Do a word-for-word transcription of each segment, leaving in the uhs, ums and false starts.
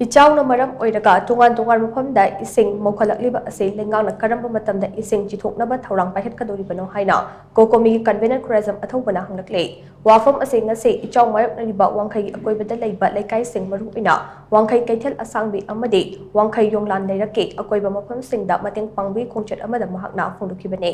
ꯏꯆꯥꯎꯅ ꯃꯔꯝ ꯑꯣꯏꯔꯒ ꯇꯣꯉꯥꯟ ꯇꯣꯉꯥꯟꯕ ꯃꯐꯝꯗ ꯏꯁꯤꯡ ꯃꯧꯈꯠꯂꯛꯂꯤꯕ ꯑꯁꯤ ꯂꯩꯉꯥꯛꯅ ꯀꯔꯝꯕ ꯃꯇꯝꯗ ꯏꯁꯤꯡ ꯆꯤꯊꯣꯛꯅꯕ ꯊꯧꯔꯥꯡ ꯄꯥꯏꯈꯠꯀꯗꯧꯔꯤꯕꯅꯣ ꯍꯥꯏꯅ ꯀꯣꯀꯣꯃꯤꯒꯤ ꯀꯟꯚꯦꯅꯔ ꯈꯨꯔꯥꯏꯖꯝ ꯑꯊꯧꯕꯅ ꯍꯪꯂꯛꯂꯦ꯫ ꯋꯥꯐꯝ ꯑꯁꯤ ꯉꯁꯤ ꯏꯆꯥꯎ ꯃꯥꯌꯣꯛꯅꯔꯤꯕ ꯋꯥꯡꯈꯩꯒꯤ ꯑꯀꯣꯏꯕꯗ ꯂꯩꯕ ꯂꯩꯀꯥꯏꯁꯤꯡ, ꯃꯔꯨꯑꯣꯏꯅ ꯋꯥꯡꯈꯩ ꯀꯩꯊꯦꯜ ꯑꯁꯥꯡꯕꯤ ꯑꯃꯗꯤ ꯋꯥꯡꯈꯩ ꯌꯣꯡꯂꯥꯟ ꯂꯩꯔꯛꯀꯤ ꯑꯀꯣꯏꯕ ꯃꯐꯝꯁꯤꯡꯗ ꯃꯇꯦꯡ ꯄꯥꯡꯕꯒꯤ ꯈꯣꯡꯆꯠ ꯑꯃꯗ ꯃꯍꯥꯛꯅ ꯐꯣꯡꯗꯣꯛꯈꯤꯕꯅꯤ꯫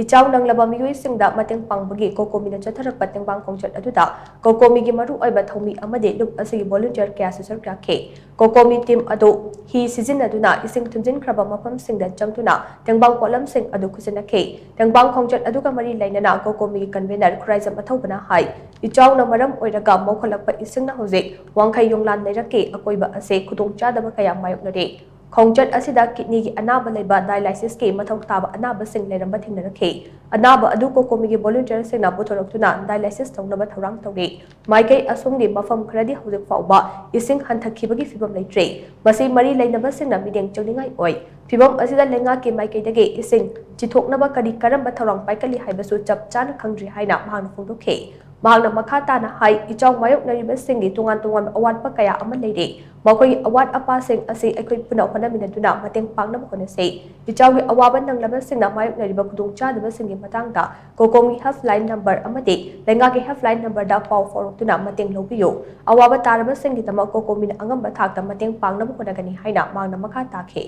ꯏꯆꯥꯎ ꯅꯪꯂꯕ ꯃꯤꯑꯣꯏꯁꯤꯡꯗ ꯃꯇꯦꯡ ꯄꯥꯡꯕꯒꯤ ꯀꯣꯀꯣꯃꯤꯅ ꯆꯠꯊꯔꯛꯄ ꯇꯦꯡꯕꯥꯡ ꯈꯣꯡꯆꯠ ꯑꯗꯨꯗ ꯀꯣꯀꯣꯃꯤꯒꯤ ꯃꯔꯨꯑꯣꯏꯕ ꯊꯧꯃꯤ ꯑꯃꯗꯤ ꯂꯨꯞ ꯑꯁꯤꯒꯤ ꯚꯣꯂꯨꯟꯇꯤꯌꯔ ꯀꯌꯥꯁꯨ ꯁꯔꯨꯛ ꯌꯥꯈꯤ꯫ ꯀꯣꯀꯣꯃꯤ ꯇꯤꯝ ꯑꯗꯨ ꯍꯤ ꯁꯤꯖꯤꯟꯅꯗꯨꯅ ꯏꯁꯤꯡ ꯊꯨꯝꯖꯤꯟꯈ꯭ꯔꯕ ꯃꯐꯝꯁꯤꯡꯗ ꯆꯪꯗꯨꯅ ꯇꯦꯡꯕꯥꯡ ꯄꯣꯠꯂꯝꯁꯤꯡ ꯑꯗꯨ ꯈꯨꯠꯁꯤꯟꯅꯈꯤ꯫ ꯇꯦꯡꯕꯥꯡ ꯈꯣꯡꯆꯠ ꯑꯗꯨꯒ ꯃꯔꯤ ꯂꯩꯅꯅ ꯀꯣꯀꯣꯃꯤꯒꯤ ꯀꯟꯚꯦꯅꯔ ꯈꯨꯔꯥꯏꯖꯝ ꯑꯊꯧꯕꯅ ꯍꯥꯏ, ꯏꯆꯥꯎꯅ ꯃꯔꯝ ꯑꯣꯏꯔꯒ ꯃꯧꯈꯠꯂꯛꯄ ꯏꯁꯤꯡꯅ ꯍꯧꯖꯤꯛ ꯋꯥꯡꯈꯩ ꯌꯣꯡꯂꯥꯟ ꯂꯩꯔꯛꯀꯤ ꯑꯀꯣꯏꯕ ꯑꯁꯤ ꯈꯨꯗꯣꯡꯆꯥꯗꯕ ꯀꯌꯥ ꯃꯥꯌꯣꯛꯅꯔꯤ꯫ ꯈꯣꯡꯆꯠ ꯑꯁꯤꯗ ꯀꯤꯗꯅꯤꯒꯤ ꯑꯅꯥꯕ ꯂꯩꯕ, ꯗꯥꯏꯂꯥꯏꯁꯤꯁꯀꯤ ꯃꯊꯧ ꯇꯥꯕ ꯑꯅꯥꯕꯁꯤꯡ ꯂꯩꯔꯝꯕ ꯊꯦꯡꯅꯔꯛꯈꯤ꯫ ꯑꯅꯥꯕ ꯑꯗꯨ ꯀꯣꯀꯣꯃꯤꯒꯤ ꯚꯣꯂꯨꯟꯇꯤꯌꯔꯁꯤꯡꯅ ꯄꯨꯊꯣꯔꯛꯇꯨꯅ ꯗꯥꯏꯂꯥꯏꯁꯤꯁ ꯇꯧꯅꯕ ꯊꯧꯔꯥꯡ ꯇꯧꯔꯤ꯫ ꯃꯥꯏꯀꯩ ꯑꯁꯣꯝꯒꯤ ꯃꯐꯝ ꯈꯔꯗꯤ ꯍꯧꯖꯤꯛ ꯐꯥꯎꯕ ꯏꯁꯤꯡ ꯍꯟꯊꯈꯤꯕꯒꯤ ꯐꯤꯕꯝ ꯂꯩꯇ꯭ꯔꯤ꯫ ꯃꯁꯤ ꯃꯔꯤ ꯂꯩꯅꯕꯁꯤꯡꯅ ꯃꯤꯠꯌꯦꯡ ꯆꯪꯅꯤꯡꯉꯥꯏ ꯑꯣꯏ꯫ ꯐꯤꯕꯝ ꯑꯁꯤꯗ ꯂꯩꯉꯥꯛꯀꯤ ꯃꯥꯏꯀꯩꯗꯒꯤ ꯏꯁꯤꯡ ꯆꯤꯊꯣꯛꯅꯕ ꯀꯔꯤ ꯀꯔꯝꯕ ꯊꯧꯔꯥꯡ ꯄꯥꯏꯈꯠꯂꯤ ꯍꯥꯏꯕꯁꯨ ꯆꯞ ꯆꯥꯅ ꯈꯪꯗ꯭ꯔꯤ ꯍꯥꯏꯅ ꯃꯍꯥꯛꯅ ꯐꯣꯡꯗꯣꯛꯈꯤ꯫ ꯃꯍꯥꯛꯅ ꯃꯈꯥ ꯇꯥꯅ ꯍꯥꯏ, ꯏꯆꯥꯎ ꯃꯥꯌꯣꯛꯅꯔꯤꯕꯁꯤꯡꯒꯤ ꯇꯣꯉꯥꯟ ꯇꯣꯉꯥꯟꯕ ꯑꯋꯥꯠꯄ ꯀꯌꯥ ꯑꯃ ꯂꯩꯔꯤ꯫ ꯃꯈꯣꯏꯒꯤ ꯑꯋꯥꯠ ꯑꯄꯥꯁꯤꯡ ꯑꯁꯤ ꯑꯩꯈꯣꯏ ꯄꯨꯟꯅ ꯍꯣꯠꯅꯃꯤꯟꯅꯗꯨꯅ ꯃꯇꯦꯡ ꯄꯥꯡꯅꯕ ꯍꯣꯠꯅꯁꯤ꯫ ꯏꯆꯥꯎꯒꯤ ꯑꯋꯥꯕ ꯅꯪꯂꯕꯁꯤꯡꯅ ꯃꯥꯌꯣꯛꯅꯔꯤꯕ ꯈꯨꯗꯣꯡꯆꯥꯗꯕꯁꯤꯡꯒꯤ ꯃꯇꯥꯡꯗ ꯀꯣꯀꯣꯃꯤ ꯍꯦꯜꯞꯂꯥꯏꯟ ꯅꯝꯕꯔ ꯑꯃꯗꯤ ꯂꯩꯉꯥꯛꯀꯤ ꯍꯦꯜꯞꯂꯥꯏꯟ ꯅꯝꯕꯔꯗ ꯄꯥꯎ ꯐꯥꯎꯔꯛꯇꯨꯅ ꯃꯇꯦꯡ ꯂꯧꯕꯤꯌꯨ꯫ ꯑꯋꯥꯕ ꯇꯥꯔꯕꯁꯤꯡꯒꯤꯗꯃꯛ ꯀꯣꯀꯣꯃꯤꯅ ꯑꯉꯝꯕ ꯊꯥꯛꯇ ꯃꯇꯦꯡ ꯄꯥꯡꯅꯕ ꯍꯣꯠꯅꯒꯅꯤ ꯍꯥꯏꯅ ꯃꯍꯥꯛꯅ ꯃꯈꯥ ꯇꯥꯈꯤ꯫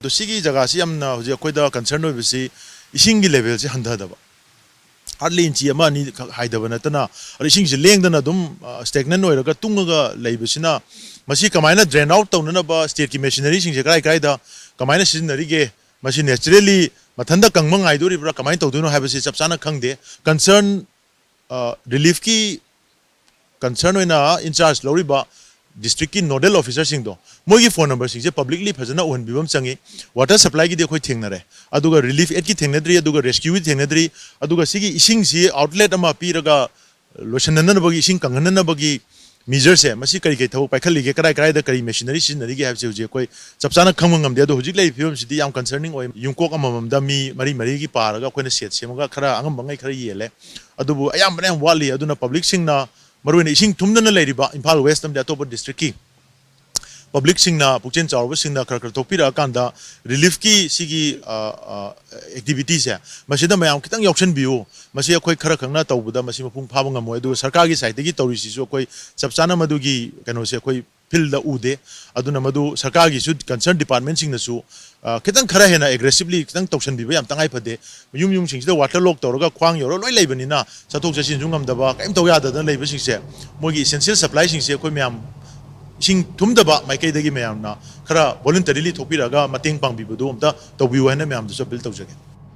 ꯑꯗꯣ ꯁꯤꯒꯤ ꯖꯒꯥꯁꯤ ꯌꯥꯝꯅ ꯍꯧꯖꯤꯛ ꯑꯩꯈꯣꯏꯗ ꯀꯟꯁꯔꯟ ꯑꯣꯏꯕꯁꯤ ꯏꯁꯤꯡꯒꯤ ꯂꯦꯚꯦꯜꯁꯤ ꯍꯟꯊꯗꯕ, ꯍꯥꯔꯠꯂꯤ ꯏꯟꯆꯤ ꯑꯃ ꯑꯅꯤ ꯈꯛ ꯍꯥꯏꯗꯕ ꯅꯠꯇꯅ, ꯑꯗꯣ ꯏꯁꯤꯡꯁꯤ ꯂꯦꯡꯗꯅ ꯑꯗꯨꯝ ꯁ꯭ꯇꯦꯒꯅꯦꯟ ꯑꯣꯏꯔꯒ ꯇꯨꯡꯉꯒ ꯂꯩꯕꯁꯤꯅ, ꯃꯁꯤ ꯀꯃꯥꯏꯅ ꯗ꯭ꯔꯦꯟ ꯑꯥꯎꯠ ꯇꯧꯅꯅꯕ ꯁ꯭ꯇꯦꯠꯀꯤ ꯃꯦꯁꯤꯅꯔꯤꯁꯤꯡꯁꯦ ꯀꯗꯥꯏ ꯀꯗꯥꯏꯗ ꯀꯃꯥꯏꯅ ꯁꯤꯖꯤꯟꯅꯔꯤꯒꯦ? ꯃꯁꯤ ꯅꯦꯆꯔꯦꯜꯂꯤ ꯃꯊꯟꯇ ꯀꯪꯕ ꯉꯥꯏꯗꯣꯔꯤꯕ꯭ꯔꯥ, ꯀꯃꯥꯏꯅ ꯇꯧꯗꯣꯏꯅꯣ ꯍꯥꯏꯕꯁꯤ ꯆꯞ ꯆꯥꯅ ꯈꯪꯗꯦ꯫ ꯀꯟꯁꯔꯟ, ꯔꯤꯂꯤꯐꯀꯤ ꯀꯟꯁꯔꯟ ꯑꯣꯏꯅ ꯏꯟꯆꯥꯔꯖ ꯂꯧꯔꯤꯕ ꯗꯤꯁꯇ꯭ꯔꯤꯛꯀꯤ ꯅꯣꯗꯦꯜ ꯑꯣꯐꯤꯁꯔꯁꯤꯡꯗꯣ, ꯃꯣꯏꯒꯤ ꯐꯣꯟ ꯅꯝꯕꯔꯁꯤꯡꯁꯦ ꯄꯕ꯭ꯂꯤꯛꯂꯤ ꯐꯖꯅ ꯎꯍꯟꯕꯤꯕ ꯑꯃ ꯆꯪꯉꯤ꯫ ꯋꯥꯇꯔ ꯁꯄ꯭ꯂꯥꯏꯒꯤꯗꯤ ꯑꯩꯈꯣꯏ ꯊꯦꯡꯅꯔꯦ, ꯑꯗꯨꯒ ꯔꯤꯂꯤꯐ ꯑꯦꯗꯀꯤ ꯊꯦꯡꯅꯗ꯭ꯔꯤ, ꯑꯗꯨꯒ ꯔꯦꯁꯀ꯭ꯌꯨꯒꯤ ꯊꯦꯡꯅꯗ꯭ꯔꯤ꯫ ꯑꯗꯨꯒ ꯁꯤꯒꯤ ꯏꯁꯤꯡꯁꯤ ꯑꯥꯎꯠꯂꯦꯠ ꯑꯃ ꯄꯤꯔꯒ ꯂꯣꯏꯁꯤꯟꯅꯅꯕꯒꯤ, ꯏꯁꯤꯡ ꯀꯪꯍꯟꯅꯅꯕꯒꯤ ꯃꯤꯖꯔꯁꯦ, ꯃꯁꯤ ꯀꯔꯤ ꯀꯔꯤ ꯊꯕꯛ ꯄꯥꯏꯈꯠꯂꯤꯒꯦ, ꯀꯗꯥꯏ ꯀꯗꯥꯏꯗ ꯀꯔꯤ ꯃꯦꯁꯤꯅꯔꯤ ꯁꯤꯖꯤꯟꯅꯔꯤꯒꯦ ꯍꯥꯏꯕꯁꯦ ꯍꯧꯖꯤꯛ ꯑꯩꯈꯣꯏ ꯆꯞ ꯆꯥꯅ ꯈꯪꯕ ꯉꯝꯗꯦ꯫ ꯑꯗꯣ ꯍꯧꯖꯤꯛ ꯂꯩꯔꯤꯕ ꯐꯤꯕꯝꯁꯤꯗꯤ ꯌꯥꯝ ꯀꯟꯁꯔꯅꯤꯡ ꯑꯣꯏ꯫ ꯌꯨꯝꯀꯣꯛ ꯑꯃꯃꯝꯗ ꯃꯤ ꯃꯔꯤ ꯃꯔꯤꯒꯤ ꯄꯥꯔꯒ ꯑꯩꯈꯣꯏꯅ ꯁꯦꯠ ꯁꯦꯝꯃꯒ ꯈꯔ ꯑꯉꯝꯕꯉꯩ ꯈꯔ ꯌꯦꯜꯂꯦ꯫ ꯑꯗꯨꯕꯨ ꯑꯌꯥꯝꯕꯅ ꯌꯥꯝ ꯋꯥꯠꯂꯤ꯫ ꯑꯗꯨꯅ ꯄꯕ꯭ꯂꯤꯛꯁꯤꯡꯅ, ꯃꯔꯨꯑꯣꯏꯅ ꯏꯁꯤꯡ ꯊꯨꯝꯗꯅ ꯂꯩꯔꯤꯕ ꯏꯝꯐꯥꯜ ꯋꯦꯁ ꯑꯃꯗꯤ ꯑꯇꯣꯞꯄ ꯗꯤꯁꯇ꯭ꯔꯤꯛꯀꯤ ꯄꯕ꯭ꯂꯤꯛꯁꯤꯡꯅ, ꯄꯨꯛꯆꯦꯜ ꯆꯥꯎꯔꯕꯁꯤꯡꯅ ꯈꯔ ꯈꯔ ꯊꯣꯛꯄꯤꯔꯛꯑꯀꯥꯟꯗ ꯔꯤꯂꯤꯐꯀꯤ ꯁꯤꯒꯤ, ꯑ, ꯑ, ꯑꯦꯛꯇꯤꯚꯤꯇꯤꯁꯦ, ꯃꯁꯤꯗ ꯃꯌꯥꯝ ꯈꯤꯇꯪ ꯌꯥꯎꯁꯟꯕꯤꯌꯨ꯫ ꯃꯁꯤ ꯑꯩꯈꯣꯏ ꯈꯔ ꯈꯛꯅ ꯇꯧꯕꯗ ꯃꯁꯤ ꯃꯄꯨꯡ ꯐꯥꯕ ꯉꯝꯃꯣꯏ꯫ ꯑꯗꯨꯒ ꯁꯔꯀꯥꯔꯒꯤ ꯁꯥꯏꯠꯇꯒꯤ ꯇꯧꯔꯤꯁꯤꯁꯨ ꯑꯩꯈꯣꯏ ꯆꯞ ꯆꯥꯅ ꯃꯗꯨꯒꯤ ꯀꯩꯅꯣꯁꯦ ꯑꯩꯈꯣꯏ ꯐꯤꯜꯗ ꯎꯗꯦ꯫ ꯑꯗꯨꯅ ꯃꯗꯨ ꯁꯔꯀꯥꯔꯒꯤꯁꯨ, ꯀꯟꯁꯔꯟ ꯗꯤꯄꯥꯔꯠꯃꯦꯟꯁꯤꯡꯅꯁꯨ, ꯑ, ꯈꯤꯇꯪ ꯈꯔ ꯍꯦꯟꯅ ꯑꯦꯒ꯭ꯔꯦꯁꯤꯞꯂꯤ ꯈꯤꯇꯪ ꯇꯧꯁꯟꯕꯤꯕ ꯌꯥꯝ ꯇꯉꯥꯏ ꯐꯗꯦ꯫ ꯌꯨꯝ ꯌꯨꯝꯁꯤꯡꯁꯤꯗ ꯋꯥꯇꯔ ꯂꯣꯛ ꯇꯧꯔꯒ ꯈ꯭ꯋꯥꯡ ꯌꯧꯔ ꯂꯣꯏ ꯂꯩꯕꯅꯤꯅ, ꯆꯠꯊꯣꯛ ꯆꯠꯁꯤꯟꯁꯨ ꯉꯝꯗꯕ, ꯀꯔꯤꯝ ꯇꯧ ꯌꯥꯗꯗꯅ ꯂꯩꯕꯁꯤꯡꯁꯦ, ꯃꯣꯏꯒꯤ ꯏꯁꯦꯟꯁꯤꯌꯦꯜ ꯁꯄ꯭ꯂꯥꯏꯁꯤꯡꯁꯦ ꯑꯩꯈꯣꯏ ꯃꯌꯥꯝ ꯏꯁꯤꯡ ꯊꯨꯝꯗꯕ ꯃꯥꯏꯀꯩꯗꯒꯤ ꯃꯌꯥꯝꯅ ꯈꯔ ꯚꯣꯂꯨꯟꯇꯔꯤꯂꯤ ꯊꯣꯛꯄꯤꯔꯛꯑꯒ ꯃꯇꯦꯡ ꯄꯥꯡꯕꯤꯕꯗꯨ ꯑꯝꯇ ꯇꯧꯕꯤꯌꯨ ꯍꯥꯏꯅ ꯃꯌꯥꯝꯗꯁꯨ ꯑꯄꯤꯜ ꯇꯧꯖꯒꯦ꯫